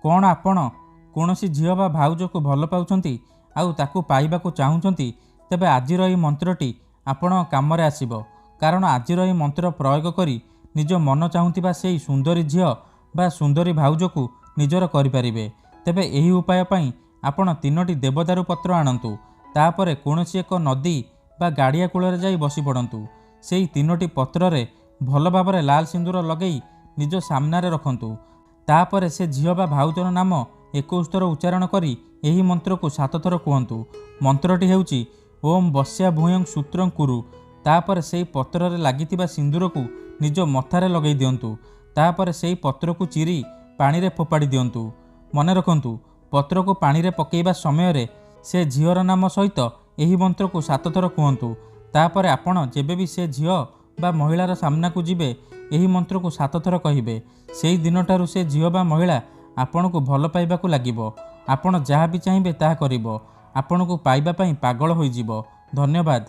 କ'ଣ ଆପଣ କୌଣସି ଝିଅ ବା ଭାଉଜକୁ ଭଲ ପାଉଛନ୍ତି ଆଉ ତାକୁ ପାଇବାକୁ ଚାହୁଁଛନ୍ତି? ତେବେ ଆଜିର ଏହି ମନ୍ତ୍ରଟି ଆପଣ କାମରେ ଆସିବ, କାରଣ ଆଜିର ଏହି ମନ୍ତ୍ର ପ୍ରୟୋଗ କରି ନିଜ ମନ ଚାହୁଁଥିବା ସେଇ ସୁନ୍ଦରୀ ଝିଅ ବା ସୁନ୍ଦରୀ ଭାଉଜକୁ ନିଜର କରିପାରିବେ। ତେବେ ଏହି ଉପାୟ ପାଇଁ ଆପଣ 3ଟି ଦେବଦାରୁ ପତ୍ର ଆଣନ୍ତୁ। ତାପରେ କୌଣସି ଏକ ନଦୀ ବା ଗାଡ଼ିଆ କୂଳରେ ଯାଇ ବସି ପଡ଼ନ୍ତୁ। ସେଇ 3ଟି ପତ୍ରରେ ଭଲ ଭାବରେ ଲାଲ ସିନ୍ଦୁର ଲଗେଇ ନିଜ ସାମ୍ନାରେ ରଖନ୍ତୁ। ତାପରେ ସେ ଝିଅ ବା ଭାଉଜର ନାମ 21 ଥର ଉଚ୍ଚାରଣ କରି ଏହି ମନ୍ତ୍ରକୁ 7 ଥର କୁହନ୍ତୁ। ମନ୍ତ୍ରଟି ହେଉଛି ଓମ୍ ବସ୍ୟା ଭୂୟଂ ସୂତ୍ରଂ କୁରୁ। ତାପରେ ସେଇ ପତ୍ରରେ ଲାଗିଥିବା ସିନ୍ଦୁରକୁ ନିଜ ମଥାରେ ଲଗାଇ ଦିଅନ୍ତୁ। ତାପରେ ସେଇ ପତ୍ରକୁ ଚିରି ପାଣିରେ ଫୋପାଡ଼ି ଦିଅନ୍ତୁ। ମନେ ରଖନ୍ତୁ, ପତ୍ରକୁ ପାଣିରେ ପକାଇବା ସମୟରେ ସେ ଝିଅର ନାମ ସହିତ ଏହି ମନ୍ତ୍ରକୁ 7 ଥର କୁହନ୍ତୁ। ତାପରେ ଆପଣ ଯେବେ ବି ସେ ଝିଅ ବା ମହିଳାର ସାମ୍ନାକୁ ଯିବେ, ଏହି ମନ୍ତ୍ରକୁ 7 ଥର କହିବେ। ସେଇ ଦିନଠାରୁ ସେ ଝିଅ ବା ମହିଳା ଆପଣଙ୍କୁ ଭଲ ପାଇବାକୁ ଲାଗିବ। ଆପଣ ଯାହା ବି ଚାହିଁବେ ତାହା କରିବ। ଆପଣଙ୍କୁ ପାଇବା ପାଇଁ ପାଗଳ ହୋଇଯିବ। ଧନ୍ୟବାଦ।